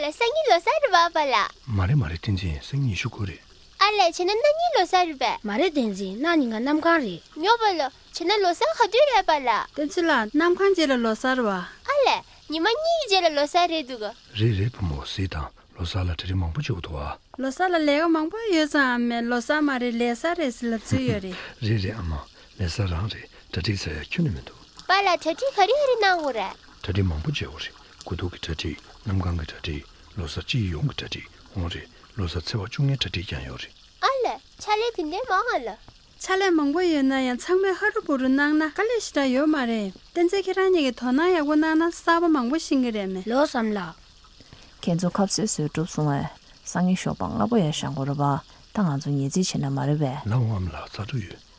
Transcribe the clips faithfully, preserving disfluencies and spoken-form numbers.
ལགས། སང་ཉིན་ལོ་གསར་རེད་པ་པཱ་ལགས། མ་རེད་མ་རེད། བསྟན་འཛིན། སང་ཉིན་ཉི་ཤུ་དགུ་རེད། ཨ་ལས། བྱས་ན་གནངས་ཉིན་ལོ་གསར་རེད་པས། མ་རེད་བསྟན་འཛིན། གནངས་ཉིན་ང་གནམ་གང་རེད། ཉོབ་པ་ལོ། བྱས་ན་ལོ་གསར་ག་དུས་རེད་པཱ་ལགས། བསྟན་འཛིན་ལགས། གནམ་གང་རྗེས་ལ་ལོ་གསར་བ། ཨ་ལས། ཉི་མ་གཉིས་ཀྱི་རྗེས་ལ་ལོ་གསར་རེད་འདུག་ག་རེད་རེད་བུ་མོ། གཟིགས་དང་། ལོ་གསར་ལ་གྲ་སྒྲིག་མང་པོ་བྱེད་དགོས་འདུག་ཨ། ལོ་གསར་ལ་ལས་ཀ་མང་པོ་ཡོད་ཙང་ཨ་མས། ལོ་གསར་མ་རེད། ལས་གསར་རེད་ཟེར་ལབ་ཚུལ་ཡོད་རེད། རེད་རེད་ཨ་མ། ལས་གསར་རང་རེད། གྲ་སྒྲིག་ཟེར་ཡ་ཁྱོན་ནས་མི་འདུག་པཱ་ལགས། གྲ་སྒྲིག་ག་རེ་ག་རེ་གནང་དགོས་རེད། གྲ་སྒྲིག་མང་པོ་བྱེད་དགོས་རེད། དགུ་ཐུག་གི་གྲ་སྒྲིག་གནམ་གང་གི་གྲ་སྒྲིག་ལོ་གསར་སྤྱི་ཡོངས་ཀྱི་གྲ་སྒྲིག་འོང་རེད། ལོ་གསར་ཚེས་པ་བཅུ་ལྔའི་གྲ་སྒྲིག་ཀྱང་ཡོད་རེད། ཨ་ལས། ཕྱག་ལས་དེ་འདྲའི་མང་ང་ལ། ཕྱག་ལས་མང་པོ་ཡོད་ན་ཡང་ཚང་མས་ཧ་རུ་བུ་རུ་གནང་ན་དཀའ་ལས་ཞེ་དྲག་ཡོད་མ་རེད། བསྟན་འཛིན། ཁྱེད་རང་གཉིས་ཀྱིས་དོ་སྣང་ཡག་པོ་གནང་ན་གསར་པ་མང་པོ་ཤེས་ཀྱི་རེད་མེ། ལོ་གསར་ལགས། ཁྱེད་ཚོ་ཁ་ཟས་བཟོས་གྲུབ་སོང་བས། སང་ཉིན་ཞོགས་པ་སྔ་པོ་ཡར་བཞེངས་དགོས་རེད་པ། ད་ང་ཚོ་ཉལ་རྩིས་བྱེད་ན་མ་རེད་པས། ལགས་འོང་ཨ་མ་ལགས། ཚ་དྲོད་ཡོད།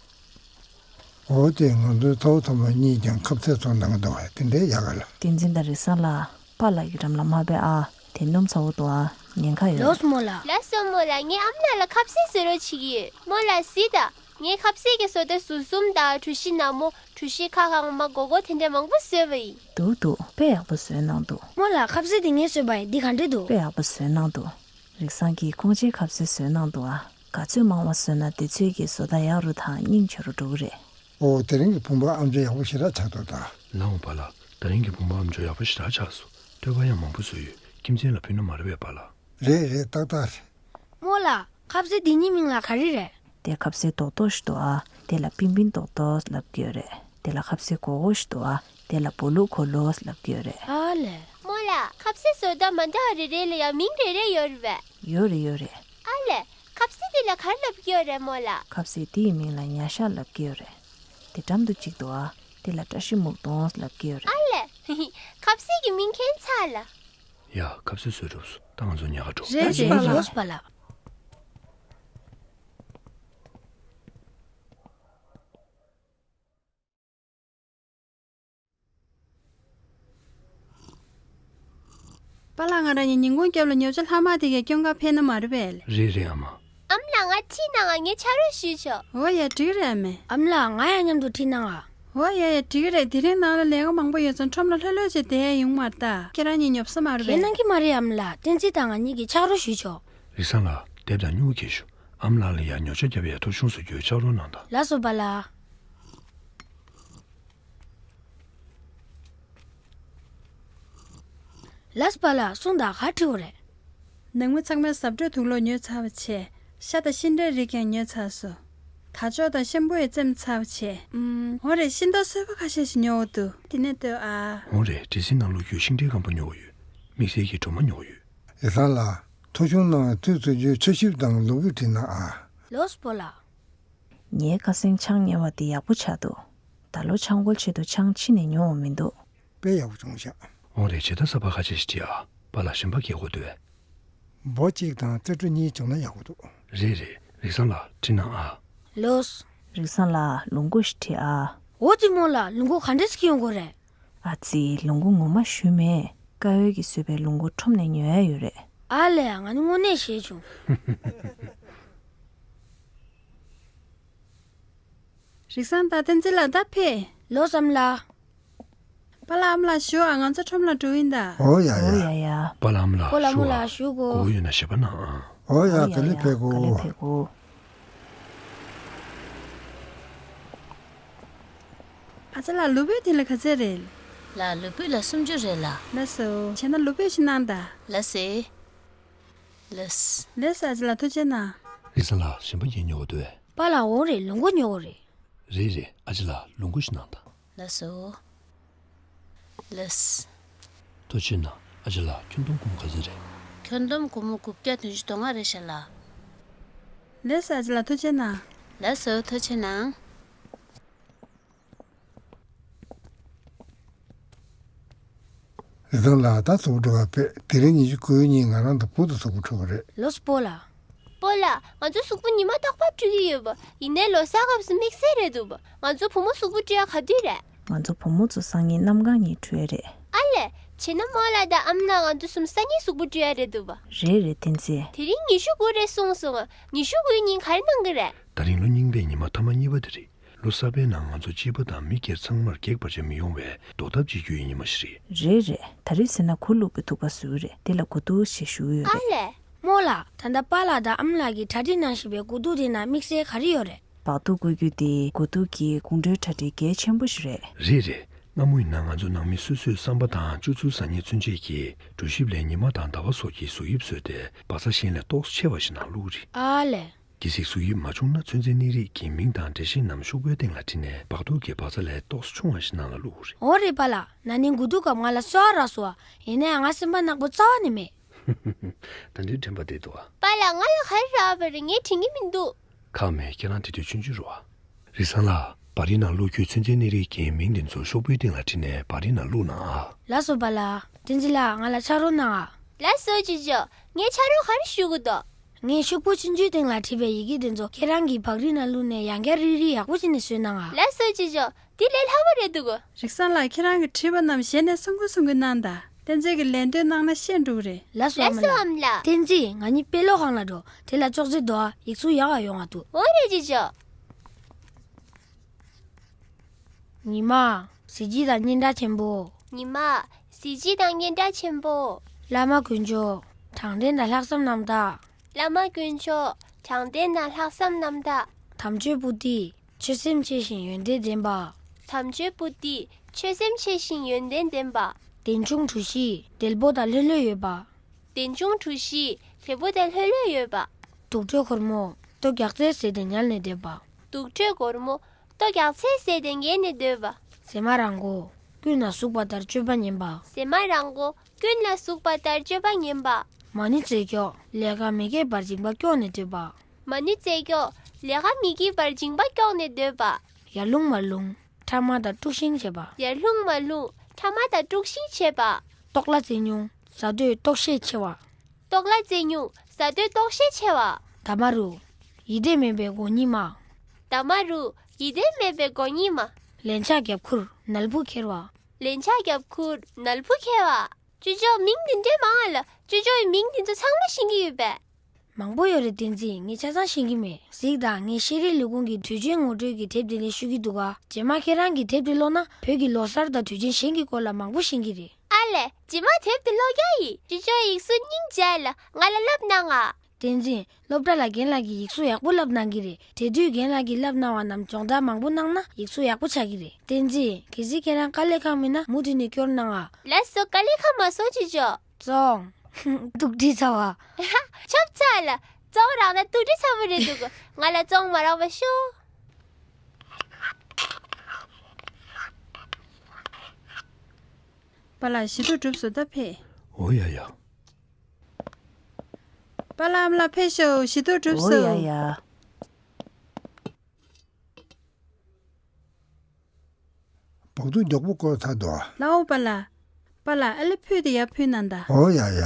འོ་དེ་ང་ཚོའི་ཚ་བོ་ཚ་མོ་གཉིས་ཀྱང་ཁ་ཟས་བཟོ་གནང་གི་འདུག་བས། དེ་འདྲའི་ཡག་ག་ལ། བསྟན་འཛིན་དང་རིག་བཟང་ལགས། པཱ་ལགས་ཀྱི་འགྲམ་ལ་མ་ཕེབས་ཨ། དེ་སྣུམ་ཚ་བོ་འདུག་ཨ། ཉེན་ཁ་ཡོད། ལགས་སོ་རྨོ་ལགས། ལགས་སོ་རྨོ་ལགས། ངས་ཨ་མ་ལགས་ལ་ཁ་ཟས་བཟོ་རོགས་བྱེད་ཀྱི་ཡོད། རྨོ་ལགས་གཟིགས་དང་། ངས་ཁ་ཟས་ཀྱི་བཟོ་ལྟ་ཟུར་གསུམ་དང་གྲོ་ཞིབ་ནག་མོ། གྲོ་ཞིབ་ཁ་གང་མ་སྒོར་སྒོར་དེ་འདྲ་མང་པོ་བཟོས་པ་ཡིན། འདུག་འདུག་དཔེ་ཡག་པོ་བཟོས་གནང་འདུག་རྨོ་ལགས། ཁ་ཟས་དེ་ངས་བཟོས་པ་ཡིན། འདི་ག་འདྲ་འདུག་དཔེ་ཡག་པོ་བཟོས་གནང་འདུག་རིག་བཟང་གིས་ཁོང་ཅིའི་ཁ་ཟས་བཟོས་གནང་འདུག་ཨ། ག་ཚོད་མང་བ་བཟོས་ན་དེ་ཚོད་ཀྱིས་བཟོ་ལྟ་ཡག་རུ་དང་སྙིང་རྗེ་རུ་འགྲོ་གི་རེད། ཨོ། དེ་རིང་གི་བུམ་པ་ཨམ་ཅོག་ཡག་པོ་ཞེ་དྲག་ཆགས་འདུག་ད། ལགས་འོང་པཱ་ལགས། དེ་རིང་གི་བུམ་པ་ཨམ་ཅོག་ཡག་པོ་ཞེ་དྲག་ཆགས་སོང་། བསྟོད་པ་ཡང་མང་པོ་བཟོས་ཡོད། ཁྱིམ་མཚེས་ལ་ཕུལ་ན་མ་རེད་པས་པཱ་ལགས། རེད་རེད། ཏག་ཏག་རེད། རྨོ་ལགས། ཁ་ཟས་འདི་གཉིས་མིང་ལ་ག་རེ་རེད། དེ་ཁ་ཟས་རྡོག་རྡོག་ཞིག་འདུག་ཨ། དེ་ལ་པིན་པིན་རྡོག་རྡོག་ལབ་ཀྱི་ཡོད་རེད། དེ་ལ་ཁ་ཟས་གོ་གོ་ཞིག་འདུག་ཨ། དེ་ལ་བོ་ལུ་གོ་ལོ་ལབ་ཀྱི་ཡོད་རེད། ཨ་ལས། རྨོ་ལགས། ཁ་ཟས་བཟོ་ལྟ་མ་འདྲ་བ་རེ་རེ་ལ་ཡང་མིང་རེ་རེ་ཡོད་རེད་པས། ཡོད་རེད་ཡོད་རེད། ཨ་ལས། ཁ་ཟས་དེ་ལ་ག་རེ་ལབ་ཀྱི་ཡོད་རེད་རྨོ་ལགས། ཁ་ཟས་དེའི་མིང་ལ་ཉ་ཤ་ལབ་ཀྱི་ཡོད་རེད། དེ་འགྲམ་དུ་གཅིག་འདུག་ཨ། དེ་ལ་བཀྲ་ཤིས་སྨུག་སྟོང་ལབ་ཀྱི་ཡོད་རེད། ཨ་ལས། ཁ་ཟས་ཀྱི་མིང་མཁྱེན་ཚར་ལ། ཡ། ཁ་ཟས་བཟོས་གྲུབ་སོང་། ད་ང་ཚོ་ཉལ་ཁ་འགྲོ། རེད་རེད། ལགས་སོ་པཱ་ལགས། པཱ་ལགས། ང་རང་གཉིས་ཉིན་གུང་རྒྱབ་ལ་ཉོ་ཆ་ལྷག་མ་དེ་གས་སྐྱོན་ག་ཕེབས་ན་མ་རེད་པས། རེད་རེད་ཨ་མ། ཨ་མ་ལགས། ང་ཁྲིད་གནང་ང་། ངས་ཕྱག་རོགས་ཞུས་ཆོག་འོ་ཡ། འགྲིག་རེད་ཨ་མས། ཨ་མ་ལགས། ང་ཡང་མཉམ་དུ་ཁྲིད་གནང་ང་། འོ་ཡ་ཡ། འགྲིག་རེད། དེ་རིང་ནང་ལ་ལས་ཀ་མང་པོ་ཡོད་ཙང་ཁྲོམ་ལ་ལྷོད་ལྷོད་བྱས་བསྡད་ཡ་ཡོང་མ་རེད་ད། ཁྱེད་རང་གཉིས་ཉོབ་ས་མ་རེད་པས། ཁྱེད་གནང་གི་མ་རེད་ཨ་མ་ལགས། བསྟན་འཛིན་དང་ང་གཉིས་ཀྱིས་ཕྱག་རོགས་ཞུས་ཆོག་རིག་བཟང་ལགས། དེབ་དང་སྨྱུ་གུ་འཁྱེར་ཤོག་ཨ་མ་ལགས་ལ་ཡར་ཉོ་ཆ་རྒྱབ་ཡ་ཐོ་གཞུང་བཟོ་རྒྱུའི་ཕྱག་རོགས་གནང་དང་། ལགས་སོ་པཱ་ལགས། ལགས་སོ་པཱ་ལགས། གསུངས་དང་། ག་རེ་འཁྲིད་དགོས་རེད། ནང་མི་ཚང་མས་གཟབ་སྤྲོས་དུག་ལོག་ཉོས་ཚར་བ་བྱས། ཤ་དང་ཤིང་འབྲས་རིགས་ཀྱང་ཉོས་ཚར་སོང་། དར་ལྕོག་དང་ཤམ་བུ་ཡང་བཙེམས་ཚར་བ་བྱས། ཨུམ། འོ་རེད། ཤིང་ཏོག་སོས་པ་ཁ་ཤས་ཤིག་ཉོ་དགོས་འདུག་དེ་ནས་ལྟོས་ཨ། འོ་རེད། འབྲས་སིལ་ནང་བླུགས་རྒྱུའི་ཤིང་འབྲས་སྐམ་པོ་ཉོ་དགོས་ཡོད། དམིགས་བསལ་གྱི་སྒྲོལ་མ་ཉོ་དགོས་ཡོད། རིག་བཟང་ལགས། ཐོ་གཞུང་ནང་ལ་དུས་ཚོད་བརྗོད་ཆོག་ཤིབ་དང་ལུག་བུ་བྲིས་གནང་ཨ། ལགས་སོ་པཱ་ལགས། ངའི་ཁ་སང་ཆང་ཉལ་བ་དེ་ཡག་པོ་ཆགས་འདུག་ད་ལོ་ཆང་ཁོལ་ཆེད་དུ་ཆང་ཕྱི་ནས་ཉོ་འོང་མི་འདུག་དཔེ་ཡག་པོ་བྱུང་ཤག་འོ་རེད། བྱེད་ཐབས་གསར་པ་ཁ་ཤས་ཤིག་བྲིས་ཨ། པཱ་ལགས་གཞན་པ་གལ་དགོས་འདུག་བས། འབོ་གཅིག་དང་རྩེ་གྲོ་གཉིས་བྱུང་ན་ཡག་པོ་འདུག་རེད་རེད། རིག་བཟང་ལགས། བྲིས་གནང་ཨ། ལགས་སོ། རིག་བཟང་ལགས། ལུག་མགོ་ཞིག་བྲིས་ཨ། འོ་དེ་རྨོ་ལགས། ལུག་མགོ་ག་འདྲས་སེ་ཁྱེར་ཡོང་དགོས་རེད། ཨ་ཙི། ལུག་མགོ་ངོ་མ་ཞུས་མེད། ཀ་ཡོལ་གྱིས་བཟོས་པའི་ལུག་མགོ་ཁྲོམ་ནས་ཉོ་ཡ་ཡོད་རེད། ཨ་ལས། ང་ནི་དངོས་གནས་ཞེད་བྱུང་། རིག་བཟང་དང་བསྟན་འཛིན་ལགས་ད་ཕེབས། ལགས་སོ་ཨ་མ་ལགས། པཱ་ལགས་ཨ་མ་ལགས་བཞུགས་ཨ། ང་ཚོ་ཁྲོམ་ལ་འགྲོ་ཡིན་ད། འོ་ཡ་ཡ། འོ་ཡ་ཡ། པཱ་ལགས་ཨ་མ་ལགས་པཱ་ལགས་ཨ་མ་ལགས་བཞུགས་གོ། གོ་ཡོད་ན་ཞེད་པ་གནང་ཨ། འོ་ཡ། ག་ལེ་ཕེབས་གོ། ག་ལེ་ཕེབས་གོ། ཨ་ཅག་ལགས། ལུག་སྤོས་དེ་ལ་ག་ཚད་རེད། ལགས། ལུག་སྤོས་ལ་སུམ་ཅུ་རེད་ལགས། ལགས་སོ། བྱས་ན་ལུག་སྤོས་ཤིག་གནང་དང་། ལགས་སེ། ལགས། ལགས་སོ། ཨ་ཅག་ལགས་ཐུགས་རྗེ་གནང་། རིག་བཟང་ལགས། གཞན་པ་གཉིས་ཉོ་དགོས་འདུག་པས། པཱ་ལགས། འོང་རེད། ལུག་མགོ་ཉོ་དགོས་རེད། རེད་རེད། ཨ་ཅག་ལགས། ལུག་མགོ་ཞིག་གནང་དང་། ལགས་སོ། ལགས། ཐུགས་རྗེ་གནང་། ཨ་ཅག་ལགས། ཁྱོན་བསྡོམས་སྒོར་མོ་ག་ཚོད་རེད། ཁྱོན་བསྡོམས་སྒོར་མོ་དགུ་བརྒྱ་བདུན་ཅུ་དོན་ལྔ་རེད་ཤག་ལགས། ལགས་སོ། ཨ་ཅག་ལགས། ཐུགས་རྗེ་གནང་། ལགས་སོ། ཐུགས་རྗེ་གནང་། རིག་བཟང་ལགས། ད་གཟུགས་པོ་བཀྲུ་ག་ཕེབས། དེ་རིང་ཉི་ཤུ་དགུའི་ཉིན་ང་རང་དང་བུ་དང་གཟུགས་པོ་བཀྲུ་གི་རེད། ལགས་སོ་སྤོ་ལགས། སྤོ་ལགས། ང་ཚོ་གཟུགས་པོ་ཉི་མ་རྟག་པར་བཀྲུ་གི་ཡོད་པ། ཡིན་ནའི་ལོ་གསར་སྐབས་སུ་དམིགས་བསལ་རེད་འདུག་པ། ང་ཚོ་བུ་མོ་གཟུགས་པོ་བཀྲུ་ཡ་ག་དུས་རེད། ང་ཚོ་བུ་མོ་ཚོ་སང་ཉིན་གནམ་གང་ཉིན་བཀྲུ་ཡ་རེད། ཨ་ལས། བྱས་ན་རྨོ་ལགས་དང་ཨ་མ་ལགས་ང་ཚོ་གསུམ་སང་ཉིན་གཟུགས་པོ་བཀྲུ་ཡ་རེད་འདུག་པ། རེད་རེད། བསྟན་འཛིན། དེ་རིང་ཉི་ཤུ་དགུ་རེད་གསུངས་སོང་ང་། ཉི་ཤུ་དགུའི་ཉིན་ག་རེ་གནང་གི་རེད། ད་རིང་ལོ་རྙིང་པའི་ཉི་མ་ཐ་མ་གཉིས་པ་དེ་རེད། ལོ་གསར་པའི་ནང་ང་ཚོ་སྤྱི་པ་དང་མི་སྒེར་ཚང་མར་གེགས་བར་ཆད་མི་ཡོང་བའི་འདོར་ཐབས་བྱེད་རྒྱུ་ཡི་ཉི་མ་ཞིག་རེད། རེད་རེད། ད་རེས་ཟེར་ན་གུ་ལུག་པའི་ཐུག་པ་བཟོས་རེད། དེ་ལ་དགུ་ཐུག་ཞེས་ཞུ་གི་ཡོད་ཨ་རེད། ལས། རྨོ་ལགས། ད་ལྟ་པཱ་ལགས་དང་ཨམ་ལགས་ཀྱིས་གྲ་སྒྲིག་གནང་བཞིན་པའི་དགུ་ཐུག་དེ་ནང་དམིགས་བསལ་ག་རེ་ཡོད་རེད། སྦག་ཐུག་བཀོལ་རྒྱུ་དེ་དགུ་ཐུག་གི་དགོང་དྲོའི་གྲ་སྒྲིག་གལ་ཆེན་པོ་ཞིག་རེད། རེད་རེད། སྔ་མོ་ཡིན་ན་ང་ཚོ་ནང་མི་སོ་སོའི་བསམ་པ་དང་སྤྱོད་ཚུལ་ཟ་ཉལ་ཚུན་ཆད་ཀྱིས་གྲོ་ཞིབ་ལས་ཉི་མ་དང་ཟླ་བ་སོགས་ཀྱི་གཟུགས་དབྱིབས་བཟོས་ཏེ་སྦག་ཚ་གཞན་ལས་ཏོག་ཙམ་ཆེ་བ་ཞིག་ནང་བླུགས་རེད། ཨ་ལས། གལ་སྲིད་གཟུགས་དབྱིབས་མ་བྱུང་ན་ཚོད་འཛིན་གནས་རིགས་ཀྱི་མིང་དང་འབྲས་ཤིང་རྣམས་ཤོག་བུའི་སྟེང་ལ་བྲིས་ནས་སྦག་ཐུག་གི་སྦག་ཚ་ལས་ཏོག་ཙམ་ཆུང་བ་ཞིག་ནང་ལ་བླུགས་རེད། འོ་རེད་པཱ་ལགས། ན་ནིང་དགུ་ཐུག་སྐབས་ང་ལ་གསོལ་བ་རག་སོང་ཨ། ཡིན་ནའི་ང་སེམས་པ་ནག་པོ་རྩ་བ་ནས་མེད། ད་འདི་དྲན་པ་བདེ་འདུག་ཨ། པཱ་ལགས་ང་ལ་ག་རེ་རག་པ་རེད། ངས་དྲན་གྱི་མི་འདུག་ཁག་མེད། ཁྱེད་རང་དེ་དུས་ཆུང་ཆུང་རེད་བ། རིག་བཟང་ལགས། སྦ་རི་ནང་བླུགས་རྒྱུའི་ཚོད་འཛིན་གནས་རིགས་ཀྱི་མིང་དེ་ཚོ་ཤོག་བུའི་སྟེང་ལ་བྲིས་ནས་སྦ་རི་ནང་བླུགས་གནང་ཨ། ལགས་སོ་པཱ་ལགས། བསྟན་འཛིན་ལགས་ང་ལ་ཕྱག་རོགས་གནང་ཨ། ལགས་སོ་ཅོ་ཅོ། ངས་ཕྱག་རོགས་ག་རེ་ཞུ་དགོས་འདུག་ངས་ཤོག་བུ་ཆུང་ཆུང་སྟེང་ལ་བྲིས་པའི་ཡི་གེ་དེ་ཚོ་ཁྱེད་རང་གིས་སྦ་རི་ནང་བླུགས་ནས་ཡང་བསྐྱར་རིལ་རིལ་ཡག་པོ་བྱས་ནས་བཟོས་གནང་ཨ། ལགས་སོ་ཅོ་ཅོ། འདི་ལས་སླ་པོ་རེད་འདུག་རིག་བཟང་ལགས། ཁྱེད་རང་གིས་བྲིས་པ་རྣམས་གཞི་ནས་གསུང་གི་གསུང་གི་གནང་དང་། བསྟན་འཛིན་གྱིས་ལན་ལྡོན་གནང་ན་ཤེས་འགྲོ་གི་རེད། ལགས་སོ་ཨ་མ་ལགས། ལགས་སོ་ཨ་མ་ལགས། བསྟན་འཛིན། ང་གཉིས་དཔེ་ཀློག་ཁང་ལ་འགྲོ། དེ་ལ་ཅོག་ཙེ་འདུག་ཨ། ཡིག་གཟུགས་ཡག་ག་ཡོང་བ་འདུག་འོ་རེད་ཅོ་ཅོ། ཉི་མ། གཟི་བརྗིད་དང་སྙན་གྲགས་ཆེན་པོ། ཉི་མ། གཟི་བརྗིད་དང་སྙན་གྲགས་ཆེན་པོ། བླ་མ་དཀོན་མཆོག་དྲང་བདེན་དང་ལྷག་བསམ་རྣམ་དག་བླ་མ་དཀོན་མཆོག་དྲང་བདེན་དང་ལྷག་བསམ་རྣམ་དག་དམ་ཆོས་པོ་ཏི། ཆོད་སེམས་ཆེ་ཞིང་ཡོན་ཏན་ལྡན་པ། དམ་ཆོས་པོ་ཏི། ཆོད་སེམས་ཆེ་ཞིང་ཡོན་ཏན་ལྡན་པ། གདན་ཆུང་གྲུ་བཞི། དལ་པོ་དང་ལྷོད་ལྷོད་ཡོད་པ། གདན་ཆུང་གྲུ་བཞི། དལ་པོ་དང་ལྷོད་ལྷོད་ཡོད་པ། དུག་ཁྲོད་སྒོར་མོ། ལྟོ་རྒྱག་ཚད་ཟས་ཏེ་ཉལ་ནས་སྡོད་པ། དུག་ཁྲོད་སྒོར་མོ། ལྟོ་རྒྱག་ཚད་ཟས་ཏེ་ཉལ་ནས་སྡོད་པ། ཟེ་མ་རང་མགོ། ཀུན་ལ་ཟུག་པ་ལྟར་སྤྱོད་པ་ངན་པ། ཟེ་མ་རང་མགོ། ཀུན་ལ་ཟུག་པ་ལྟར་སྤྱོད་པ་ངན་པ། མ་ཎི་རྩེ་སྐྱོག་ལས་ཀ་མི་དགེ་བར་སྦྱིན་པ་སྐྱོག་ནས་སྡོད་པ། མ་ཎི་རྩེ་སྐྱོག་ལས་ཀ་མི་དགེ་བར་སྦྱིན་པ་སྐྱོག་ནས་སྡོད་པ། ཡར་ལྷུང་མར་ལྷུང་། ཕྲ་མ་དང་དཀྲུག་ཤིང་བྱེད་པ། ཡར་ལྷུང་མར་ལྷུང་། ཕྲ་མ་དང་དཀྲུག་ཤིང་བྱེད་པ། ལྟོགས་ལ་རྩེ་ཉུང་། ཟ་འདོད་ལྟོགས་ཤས་ཆེ་བ། ལྟོགས་ལ་རྩེ་ཉུང་། ཟ་འདོད་ལྟོགས་ཤས་ཆེ་བ། ད་མ་རུ། ཡིད་བདེ་མེད་པའི་མགོ་གཉིས་མ། ད་མ་རུ། ཡིད་བདེ་མེད་པའི་མགོ་གཉིས་མ། ལན་ཆགས་རྒྱབ་ཁུར་ནལ་བུ་ཁྱེར་བ། ལན་ཆགས་རྒྱབ་ཁུར་ནལ་བུ་ཁྱེར་བ། ཅོ་ཅོ། མིང་འདི་འདྲའི་མང་ང་ལ། ཅོ་ཅོ་ཡིས་མིང་འདི་ཚོ་ཚང་མ་ཤེས་ཀྱི་ཡོད་པས། མང་པོ་ཡོད་རེད་བསྟན་འཛིན། ངས་ཆ་ཚང་ཤེས་ཀྱི་མེད། གཟིགས་དང་། ངས་ཤེས་རིག་ལས་ཁུངས་ཀྱི་དུས་ཆེན་ངོ་སྤྲོད་ཀྱི་དེབ་དེ་ལས་ཤོད་ཀྱི་འདུག་ག་རྗེས་མ་ཁྱེད་རང་གིས་དེབ་དེ་ཀློག་ན་བོད་ཀྱི་ལོ་གསར་དང་དུས་ཆེན་གཞན་གྱི་སྐོར་ལ་མང་པོ་ཤེས་ཀྱི་རེད། ཨ་ལས། རྗེས་མ་དེབ་དེ་ཀློག་རྒྱུ་ཡིན། ཅོ་ཅོ་ཡིག་གཟུགས་སྙིང་རྗེ་ལ་ང་ལ་བསླབ་གནང་ཨ། བསྟན་འཛིན། སློབ་གྲྭ་ལ་རྒན་ལགས་ཀྱིས་ཡིག་གཟུགས་ཡག་པོ་བསླབ་གནང་གི་རེད། དེ་དུས་རྒན་ལགས་ཀྱིས་བསླབ་གནང་བ་རྣམས་སྦྱོང་བརྡར་མང་པོ་གནང་ན་ཡིག་གཟུགས་ཡག་པོ་ཆགས་ཀྱི་རེད། བསྟན་འཛིན། གལ་སྲིད་ཁྱེད་རང་དཀའ་ལས་ཁག་མིན་ན་མུ་མཐུད་ནས་སྐྱོར་གནང་ཨ། ལགས་སོ། དཀའ་ལས་ཁག་མ་སོང་ཅོ་ཅོ། བཙོང་། སྡུག་དྲི་ཚ་བ། ཧ། ཆབ་ཚ་ལ། བཙོང་རག་ན་སྡུག་དྲི་ཚ་བ་རེད་འདུག་ང་ལ་བཙོང་མ་རག་པ་ཤོག་པཱ་ལགས། བཞི་ཐུག་གྲུབ་སོང་། ད་ཕེབས། འོ་ཡ་ཡ། པཱ་ལགས་ཨ་མ་ལགས་ཕེབས་ཤོག་བཞི་ཐུག་གྲུབ་འོ་ཡ་སོང་། ཡ། སྦག་ཐུག་མགྱོགས་པོ་བསྐོལ་ཚར་འདུག་ཨ། ལའོ་པཱ་ལགས། པཱ་ལགས་ཨ་ལེ་ཕུད་དེ་ཡར་ཕུལ་གནང་དང་། འོ་ཡ་ཡ།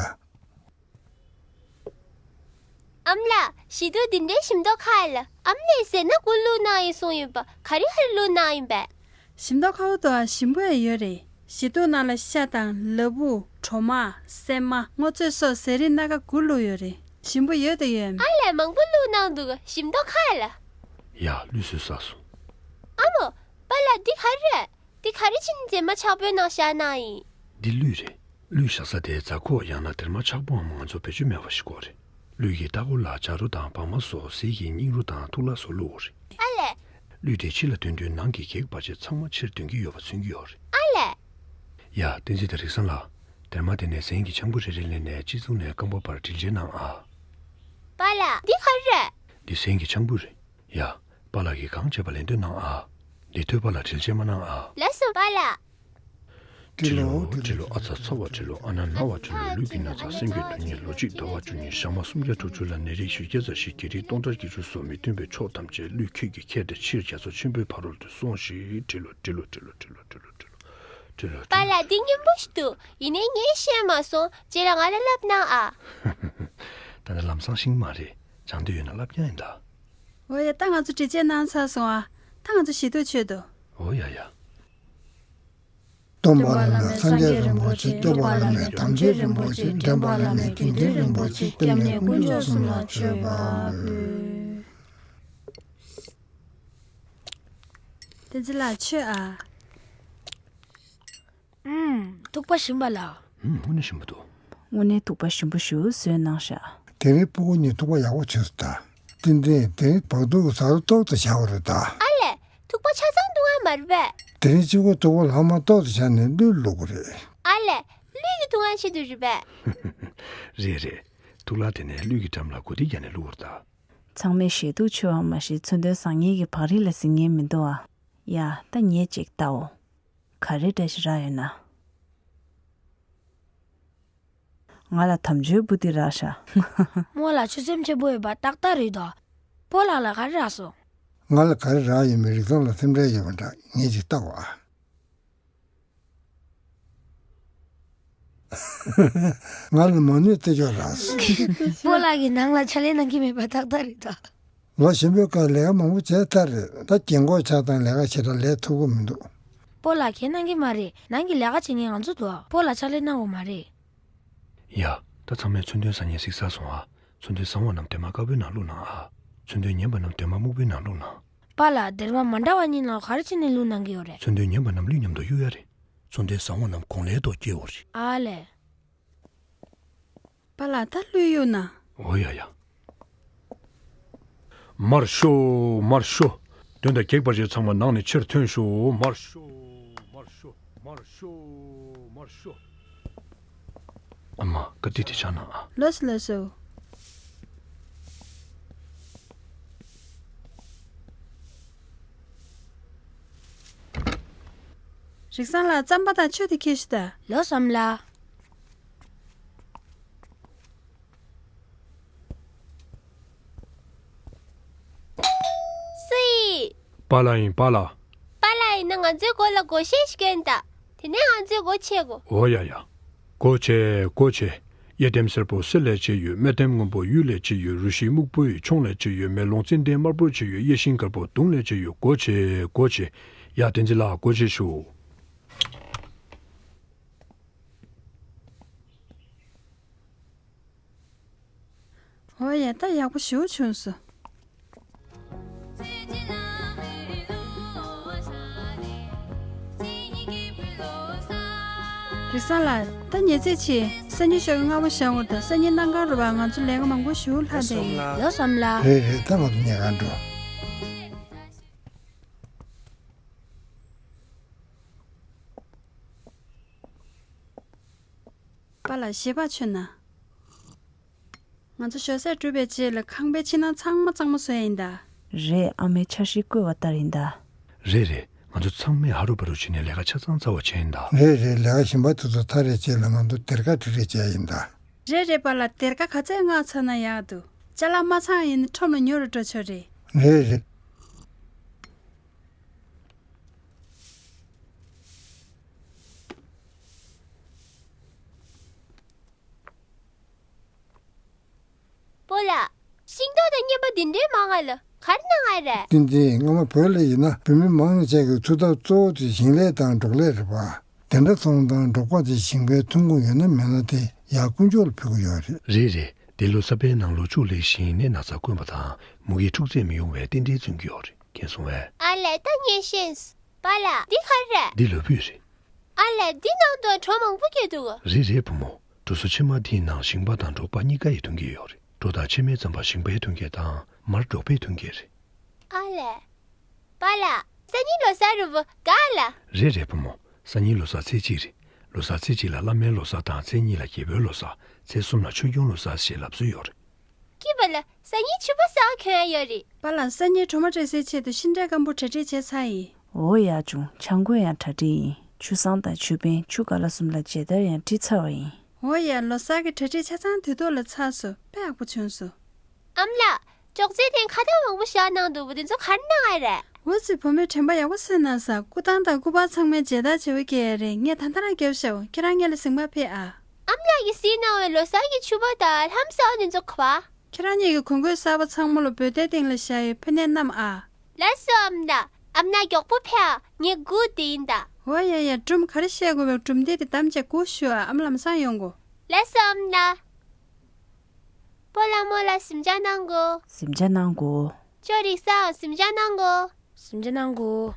ཨ་མ་ལགས། བཞི་ཐུག་འདི་འདྲའི་ཞིམ་མདོག་ཁ་ལ། ཨ་མ་ལགས་ཟས་སྣ་དགུ་བླུགས་གནང་ཡིན་གསུངས་ཡོད་པ། ག་རེ་ག་རེ་བླུགས་གནང་ཡིན་པས། ཞིམ་མདོག་ཁ་པོ་འདུག་ཨ། ཞིམ་པོ་ཡང་ཡོད་རེད། བཞི་ཐུག་ནང་ལ་ཤ་དང་ལ་ཕུག་གྲོ་མ། སྲན་མ། སྔོ་ཚོད་སོགས་ཟས་རིགས་སྣ་ཁ་དགུ་བླུགས་ཡོད་རེད། ཞིམ་པོ་ཡོད་དང་ཡོད། ཨ་ལས། མང་པོ་བླུགས་གནང་འདུག་ཞིམ་མདོག་ཁ་ལ། ཡ། གླུད་གསོལ་ཟ་སོང་། ཨ་མོ། པཱ་ལགས་འདི་ག་རེ་རེད། འདི་ག་རེ་བྱས་ནས་མཛེས་མ་ཆག་པོའི་ནང་བཞག་གནང་ཡིན། འདི་གླུད་རེད། གླུད་བཞག་ས་དེ་རྫ་ཁོག་ཡང་ན་སྡེར་མ་ཆག་པོའམ་ང་ཚོ་བེད་སྤྱོད་མེད་པ་ཞིག་དགོས་རེད། གླུད་ཀྱི་ལྟག་སྒོ་ལ་བྱ་རོ་དང་བག་མ་སོགས་ཟས་ཀྱི་སྙིགས་རོ་དང་ཐུག་ལྷག་སོགས་བླུགས་དགོས་རེད། ཨ་ལས། གླུད་དེ་ཕྱི་ལ་འདོན་དུས་ནང་གི་གེགས་བར་ཆད་ཚང་མ་ཕྱིར་འདོན་གྱི་ཡོད་པ་མཚོན་གྱི་ཡོད་རེད། ཨ་ལས། ཡ། བསྟན་འཛིན་དང་རིག་བཟང་ལགས། སྡེར་མ་དེ་ནས་ཟན་གྱི་ཆང་བུ་རེ་རེ་ལེན་ནས་སྤྱི་གཙུག་ནས་རྐང་པ་བར་དྲིལ་ཕྱིར་གནང་ཨ། པཱ་ལགས། འདི་ག་རེ་རེད། འདི་ཟན་གྱི་ཆང་བུ་རེད། ཡ། པཱ་ལགས་ཀྱིས་གང་བྱས་པ་ལེན་འདོད་གནང་ཨ། འདི་ཐོས་པ་ལ་དྲིལ་ཕྱིར་མ་གནང་ཨ། ལགས་སོ་པཱ་ལགས། དྲིལ་ལོ་དྲིལ་ལོ། ཨ་ཚ་ཚ་བ་དྲིལ་ལོ། ཨ་ན་ན་བ་དྲིལ་ལོ། ལུས་ཀྱི་ན་ཚ་སེམས་ཀྱི་སྡུག་བསྔལ། ལོ་གཅིག་ཟླ་བ་བཅུ་གཉིས། ཞག་མ་སུམ་བརྒྱ་དྲུག་ཅུ་ལ་ནད་རིགས་བཞི་བརྒྱ་རྩ་བཞི། བགེགས་རིགས་སྟོང་ཕྲག་བརྒྱད་ཅུ་སོགས་མི་མཐུན་པའི་ཕྱོགས་ཐམས་ཅད་གླུད་ཁྱེད་ཀྱི་ཁྱེར་ཏེ་ཕྱིར་རྒྱ་མཚོ་ཆེན་པོའི་ཕ་རོལ་ཏུ་སོང་ཞིག་དྲིལ་ལོ་དྲིལ་ལོ། དྲིལ་ལོ་དྲིལ་ལོ། པཱ་ལགས་འདི་སྙན་པོ་ཞིག་འདུག་ཡིན་ནའི་ངས་ཤེས་མ་སོང་། རྗེས་ལ་ང་ལ་བསླབ་གནང་ཨ། ད་ནི་ལམ་སང་ཤེས་ཀྱི་མ་རེད། སྦྱང་འདོད་ཡོད་ན་བསླབ་རྐྱང་ཡིན་ད། འོ་ཡ། ད་ང་ཚོ་དྲི་དཔྱད་གནང་ཚར་སོང་ཨ། ད་ང་ཚོ་བཞི་ཐུག་མཆོད་དོ། འོ་ཡ་ཡ། སྟོན་པ་བླ་མེད་སངས་རྒྱས་རིན་པོ་ཆེ། སྐྱོབ་པ་བླ་མེད་དམ་ཆོས་རིན་པོ་ཆེ། འདྲེན་པ་བླ་མེད་དགེ་འདུན་རིན་པོ་ཆེ། སྐྱབས་གནས་དཀོན་མཆོག་གསུམ་ལ་མཆོད་པ་ཕུལ། བསྟན་འཛིན་ལགས་མཆོད་ཨ། ཨུམ། ཐུག་པ་ཞིམ་པ་ལ། ཨུམ། དངོས་གནས་ཞིམ་པོ་འདུག་དངོས་གནས་ཐུག་པ་ཞིམ་པོ་ཞིག་བཟོས་གནང་ཤག་དེ་རིང་སྤུ་གུ་གཉིས་ཐུག་པ་ཡག་པོ་བྱུང་སོང་ད། བསྟན་འཛིན། དེ་རིང་བག་ཐུག་གི་ཟ་རོ་ཏོག་ཏུ་བཞག་པ་རེད་ད། ཨ་ལས། ཐུག་པ་ཆ་ཚང་བཏུང་ཡ་མ་རེད་པས། དེ་རིང་གཅིག་པོ་ཐུག་པ་ལྷག་མ་ཏོག་ཏུ་བཞག་ནས་གླུད་བླུག་གི་རེད། ཨ་ལས། གླུད་ཀྱི་བཏུང་ཡ་ཆེད་དུ་རེད་པས། རེད་རེད། ཐུག་ལྷག་དེ་ནས་གླུད་ཀྱི་འགྲམ་ལ་གོ་ཐིག་བརྒྱབ་ནས་བླུག་གི་རེད་ད། ཚང་མས་ཞལ་ཐུག་མཆོད་པ་མ་གཞི་མཚོན་དོན་བཟང་ངེས་ཀྱི་བག་རིལ་ལ་ཟིན་ངེས་མི་འདུག་ཨ། ཡ། ད་ངས་ཅིག་ལྟའོ། ག་རེ་འདྲ་ཞིག་རག་ཡོད་ན། ང་ལ་དམ་ཆོས་པོ་ཏི་རག་ཤག་རྨོ་ལགས་ཆོས་སེམས་ཆེན་པོ་ཡོད་པ་ཏག་ཏག་རེད་དོ། སྤོ་ལགས་ལ་ག་རེ་རག་སོང་། ང་ལ་ག་རེ་རག་ཡོད་མེད་རིག་ཚང་ལ་སེམས་ཁྲལ་ཡོད་པ་འདྲ། ངས་ཅིག་ལྟའོ་ཨ། ང་ལ་མ་ནུས་རྩེ་ཅོག་རག་སོང་། སྤོ་ལགས་ཀྱིས་ནང་ལ་ཕྱག་ལས་གནང་གི་མེད་པ་ཏག་ཏག་རེད་དོ། ལོ་གཞོན་པའི་སྐབས་ལས་ཀ་མང་པོ་བྱས་ཚར་རེད། ད་རྒན་གོག་ཆགས་སྟངས་ལས་ཀ་ཞེ་དྲག་ལས་ཐུབ་ཀྱི་མི་འདུག་སྤོ་ལགས་ཁྱེད་གནང་གི་མ་རེད། ནང་གི་ལས་ཀ་བྱེད་མཁན་ང་ཚོ་འདུག་སྤོ་ལགས་ཕྱག་ལས་གནང་དགོས་མ་རེད། ཡ། ད་ཚང་མས་མཚོན་དོན་བཟང་ངན་གཟིགས་ཚར་སོང་ཨ། མཚོན་དོན་བཟང་བ་རྣམས་གདོང་དམར་དཀར་པོའི་ནང་བླུགས་གནང་ཨ། མཚོན་དོན་ངན་པ་རྣམས་གདོང་དམར་སྨུག་པོའི་ནང་བླུགས་གནང་། པཱ་ལགས། སྡེར་མ་མ་འདྲ་བ་གཉིས་ནང་ག་རེ་བྱས་ནས་བླུགས་གནང་གི་ཡོད་རེད། མཚོན་དོན་ངན་པ་རྣམས་གླུད་མཉམ་དུ་གཡུག་ཡ་རེད། མཚོན་དོན་བཟང་བ་རྣམས་གོང་ལས་ལྡོག་སྐྱེ་བ་རེད། ཨ་ལས། པཱ་ལགས། ད་གླུད་གཡུག་ན། འོ་ཡ་ཡ། མར་ཤོག་མར་ཤོག་དོན་དག་གེགས་པ་རེ་ཚང་མ་ནང་ནས་ཕྱིར་ཐོན་ཤོག་མར་ཤོག་མར་ཤོག་མར་ཤོག་མར་ཤོག་ཨ་མ། བཀའ་དྲིན་དེ་ཆགས་ན་ཨ། ལགས་སོ་ལགས་སོ། རིག་བཟང་ལགས། རྩམ་པ་དང་ཆུ་དེ་ཁྱེར་ཤོག་དང་། ལགས་སོ་ཨ་མ་ལགས། སུ་ཡིན། པཱ་ལགས་ཡིན་པཱ་ལགས། པཱ་ལགས་ཡིན་ན་ང་ཚོའི་སྒོ་ལ་སྒོ་ཤེལ་ཞིག་བསྐྱོན་དང་། དེ་ནས་ང་ཚོས་སྒོ་ཕྱེ་དགོས། འོ་ཡ་ཡ། སྒོ་ཕྱེ་སྒོ་ཕྱེ། གཡས་ལྟེམ་སེར་པོ་གསེར་ལས་བྱས་ཡོད། སྨད་ལྟེམ་སྔོན་པོ་གཡུ་ལས་བྱས་ཡོད། རུ་བཞི་སྨུག་པོ་ཡི་མཆོང་ལས་བྱས་ཡོད། མེ་ལོང་ཙན་དན་དམར་པོ་བྱས་ཡོད། གཡས་ཤིང་དཀར་པོ་དུང་ལས་བྱས་ཡོད། སྒོ་ཕྱེ་སྒོ་ཕྱེ། ཡ། བསྟན་འཛིན་ལགས་སྒོ་ཕྱེ་ཤོག་འོ་ཡ། ད་ཡག་པོ་ཞེ་པོ་བྱུང་སོང་། རིག་བཟང་ལགས། ད་ཉལ་རྩེད་བྱེད། སང་ཉིན་ཞོགས་ཀྱི་སྔ་པོ་བཞག་འོ་ད། སང་ཉིན་གནམ་གང་རུ་བ་ང་ཚོ་ལས་ཀ་མང་པོ་ཞེ་པོ་ལྷག་བསྡད་ཡིན། ལགས་སོ་ཨ་མ་ལགས། རེད་རེད། ད་ང་ཚོ་ཉལ་ཁང་འགྲོ། པཱ་ལགས། ཞལ་པར་མཆོད་གནང་། ང་ཚོ་ཞོགས་ཟས་གྲུབ་པའི་རྗེས་ལ་ཁང་པའི་ཕྱི་ནང་ཚང་མ་གཙང་མ་བཟོ་ཡ་ཡིན་ད། རེད། ཨ་མའི་འཆར་གཞི་བཀོད་པ་ལྟར་ཡིན་ད། རེད་རེད། ང་ཚོ་ཚང་མས་ཧ་རུ་བ་རུ་བྱས་ནས་ལས་ཀ་ཆ་ཚང་ཚར་བ་བྱས་ཡིན་ད། རེད་རེད། ལས་ཀ་གཞན་པ་དེ་ཚོ་ཚར་བའི་རྗེས་ལ་ང་ཚོ་སྡེར་ཁ་བྲི་རེས་བྱས་ཡིན་ད། རེད་རེད། པཱ་ལགས། སྡེར་ཁ་ག་ཚད་མངགས་ཚར་ན་ཡག་འདུག་ཅ་ལག་མ་ཚང་ཡིན་ན་ཁྲོམ་ལ་ཉོ་རུ་འགྲོ་ཆོག་རེད། རེད་རེད། སྤོ་ལགས། ཤིང་ཏོག་དང་རྔན་པ་འདི་འདྲའི་མང་ང་ལ་ག་རེ་གནང་ང་རེད། བསྟན་འཛིན། སྔ་མ་བོད་ལ་ཡིན་ན་བོད་མི་མང་ཆེ་གི་འཚོ་ཐབས་གཙོ་བོ་དེ་ཞིང་ལས་དང་འབྲོག་ལས་རེད་པ། དེ་འདྲ་སོང་ཙང་འབྲོག་པ་དེ་ཞིང་པའི་ཐོན་ཁུངས་ཡོད་ན་མེད་ན་དེ་ཡར་དཀོན་མཆོག་ལ་ཕུལ་གི་ཡོད་རེད། རེད་རེད། འདི་ལོ་ས་པའི་ནང་ལོ་ཕྱུགས་ལེགས་ཤིང་ནས་ན་ཚ་དཀོན་པ་དང་མུ་གེ་འཁྲུག་རྩོད་མི་ཡོང་བའི་རྟེན་འབྲེལ་བརྩོན་གྱི་ཡོད་རེད། མཁྱེན་སོང་ངས། ཨ་ལས། ད་ངས་ཤེས་སོང་། པཱ་ལགས། འདི་ག་རེ་རེད། འདི་ལོ་ཕུད་རེད། ཨ་ལས། འདི་ནང་དུ་གྲོ་མང་པོ་སྐྱེས་འདུག་ག་རེད་རེད་བུ་མོ། གྲོ་སོ་ཕྱེ་མ་འདིའི་ནང་ཞིང་པ་དང་འབྲོག་པ་གཉིས་ཀ་ཡི་ཐོན་སྐྱེད་ཡོད་རེད། གྲོ་དང་ཕྱེ་མའི་རྩམ་པ་ཞིང་པའི་ཐོན་སྐྱེད་དང་མར་འབྲོག་པའི་ཐོན་སྐྱེད་རེད། ཨ་ལས། པཱ་ལགས། སང་ཉིན་ལོ་གསར་རེད་བུ་ག་ལ། རེད་རེད་བུ་མོ། སང་ཉིན་ལོ་གསར་ཚེས་གཅིག་རེད། ལོ་གསར་ཚེས་གཅིག་ལ་བླ་མའི་ལོ་གསར་དང་ཚེས་གཉིས་ལ་རྒྱལ་པོའི་ལོ་གསར། ཚེས་གསུམ་ལ་ཆོས་སྐྱོང་ལོ་གསར་ཞེས་ལབ་སྲོལ་ཡོད་རེད། སྐྱིད་པ་ལ་སང་ཉིན་ཕྱུ་པ་ཟ་ག་གྱོན་ཡ་ཡོད་རེད། པཱ་ལགས། སང་ཉིན་གྲོ་མ་སྤྲད་སའི་ཆེད་དུ་ཤིང་འབྲས་སྐམ་པོ་གྲ་སྒྲིག་བྱས་ཚར་ཡིན། འོ་ཡག་བྱུང་། ཆང་ཁོལ་ཡང་གྲ་སྒྲིག་ཡིན། ཆུ་བཟང་དང་ཆུ་བེང་། ཆུ་ཀ་ལ་གསུམ་ལ་མཇལ་དར་ཡང་བྲིས་ཚར་བ་ཡིན། འོ་ཡ། ལོ་གསར་གྱི་གྲ་སྒྲིག་ཆ་ཚང་དུས་ཐོག་ལ་ཚར་སོང་། དཔེ་ཡག་པོ་བྱུང་སོང་། ཨ་མ་ལགས། ཅོག་ཙེ་སྟེང་ཁ་བཏགས་མང་པོ་བཞག་གནང་འདུག་པ་དེ་ཚོ་ག་རེ་གནང་ཡ་རེད། འོ་ཙི། བུ་མོས་དྲན་པ་ཡག་པོ་གསོས་གནང་སོང་། སྐུ་ཐང་དང་སྐུ་པར་ཚང་མའི་མཇལ་དར་བརྗེ་པོ་རྒྱག་ཡ་རེད། ངས་ད་ལྟ་རང་བརྒྱབ་ཤག་ཁྱེད་རང་སྔོན་ལ་གཟིགས་མ་ཕེབས་ཨ། ཨ་མ་ལགས་ཀྱིས་གཟིགས་གནང་བའི་ལོ་གསར་གྱི་ཕྱུ་པ་དང་ལྷམ་གསར་པ་དེ་ཚོ་ག་པར། ཁྱེད་རང་གཉིས་ཀྱི་གོས་གོས་གསར་པ་ཚང་མ་ལ་འབོལ་སྟེགས་སྟེང་ལ་བཞག་ཡོད། ཕ་ནས་བསྣམས་ཨ། ལགས་སོ་ཨ་མ་ལགས། ཨ་མ་ལགས་མགྱོགས་པོ་ཕེབས་ཨ། ངས་སྒུག་བསྡད་ཡིན་ད། འོ་ཡ་ཡ། སྒྲུང་ག་རེ་བཤད་དགོས་པའི་སྒྲུང་དེབ་དེ་བདམས་བྱས་སྒུག་ཤོག་ཨ། ཨ་མ་ལགས་མ་སང་ཡོང་གོ། ལགས་སོ་ཨ་མ་ལགས། སྤོ་ལགས་རྨོ་ལགས་གཟིམ་འཇག་གནང་གོ། གཟིམ་འཇག་གནང་གོ། ཅོ་རིག་བཟང་གཟིམ་འཇག་གནང་གོ། གཟིམ་འཇག་གནང་གོ།